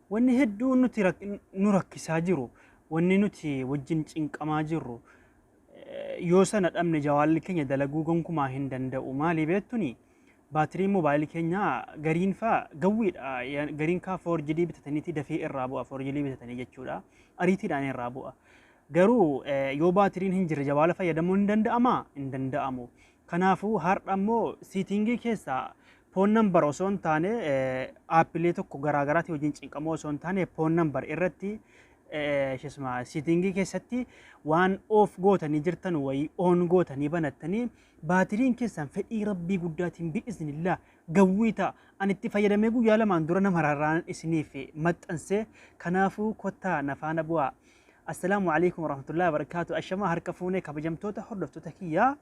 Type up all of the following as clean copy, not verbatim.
Wanni hedduu nuti nu rakkisaa jiru, wanni nuti wajjin cinqamaa jirru, yoo sana dhabne jawaalli keenya dalaguu gonkumaa hin danda'u. Maali beektuni? Baatiriin moobaayilii keenyaa gariin faa gawwiidha. Gariin kaa foorjidii bitataniiti dafee irraa bu'a. Foorjidii bitatanii jechuudha. Ariitiidhaan irraa bu'a. Garuu yoo baatiriin hin jirre jawaala fayyadamuun hin danda'amaa? Hin danda'amu. Kanaafuu har'a immoo setting keessaa phone number osoo hin taane, aappilee tokko garaagaraatii wajjin cinqamoo osoo hin taane, phone number irratti isuma setting keessatti waan off gootanii jirtan wayii on gootanii banattanii baatiriin keessan fedhii rabbii guddaatiin bi'iznillaa gawwii ta'a. Ani itti fayyadamee guyyaa 2n dura nama rarraan isiniif maxxansee, kanaafuu kottaa na faana bu'aa. Assalaamu alaikum warahmatullahi wabarakaatu. Ashamaa, harka fuunee kabajamtoota hordoftoota kiyyaa,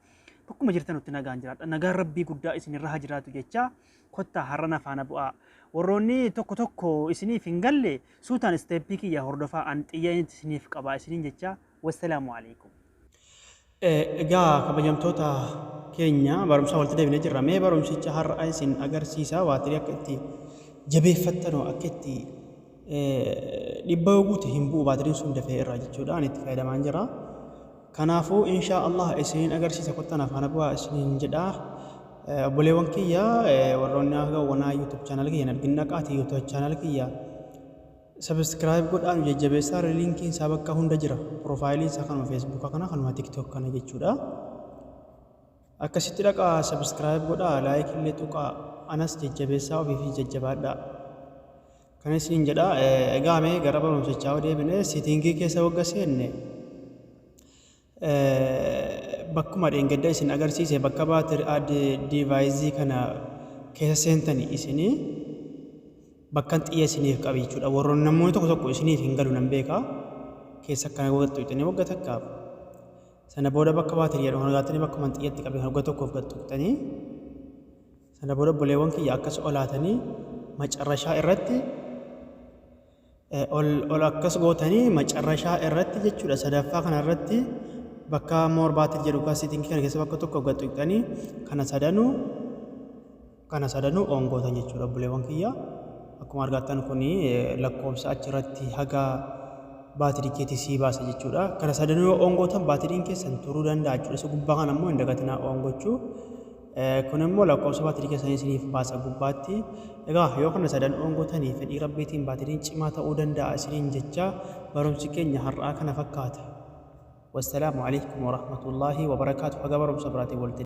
bakkuma jirtanutti nagaan jiraadha. Nagaan rabbii guddaa isinirra haa jiraatu jecha, kottaa har'a na faana bu'aa. Warroonni tokko tokko isiniif hin galle suutaan step kiyya hordofaa, an xiyya isiniif qaba isiniin jecha, wassalaamu alaikum. Egaa kabajamtoota keenya, barumsa walitti deebinee jirra. Mee barumsicha har'a isin agarsiisa, baatirii akka itti jabeeffattanu, akka itti 100 yoo guute hin bu'u baatiriin sun dafee irraa jechuudha. Ani itti fayyadamaan jira. Kanaafuu inshaa Allah isiniin agarsiisa, kottaa na faana bu'aa isiniin jedha. Obboleewwan kiyya, warroonni haga wanaa YouTube channel kiyya hin argin, dhaqaati YouTube channel kiyya subscribe godhaa, nu jajjabeessaa. Linkiin isaa bakka hunda jira. Profileiin isaa kanuma Facebooka kana, kanuma TikTok kana jechuudha. Akkasitti dhaqaa subscribe godhaa, like illee tuqaa, anas jajjabeessaa, ofii fi jajjabaadhaa. Kana isiniin jedha. Egaa mee gara barumsichaa yoo deebine, setting keessa wagga seenne, bakkuma dheengadda isin agarsiise, bakka battery add device kana keessa seentani isinii bakkan xiyya isiniif qabe jechuudha. Warroonni namoonni tokko tokko isiniif hin galu nan beeka. Keessa akkana wagga wagga takkaaf. Sana booda bakka baatirii jedhamu kana gaattanii, bakkuma xiyyatti qabe kan wagga tokkoof gad tuqxanii, sana booda obboleewwan kiyya akkas olaatanii macarrashaa irratti ol ol akkas gootanii, macarrashaa irratti jechuudha, sadaffaa kana irratti bakka more battery jedhu kan setting kana keessa bakka tokko gad tuqxanii kana sadanuu on gootan jechuudha, obboleewwan kiyya. Akkuma argattan kuni lakkoofsa achirratti haga baatirii keetii sii baasa jechuudha. Kana sadanuu yoo on gootan baatiriin keessan turuu danda'a jechuudha. Isa gubbaa kana immoo hin dagatinaa on gochuu. Kun immoo lakkoofsa baatirii keessanii isiniif baasa gubbaatti. Egaa yoo kana sadan on gootanii fedhii rabbiitiin baatiriin cimaa ta'uu danda'a isiniin jecha, barumsi keenya har'aa kana fakkaata. Wassalaamu alaikum warahmatullaahi wabarakaatu. Haga barumsa biraatiin walitti.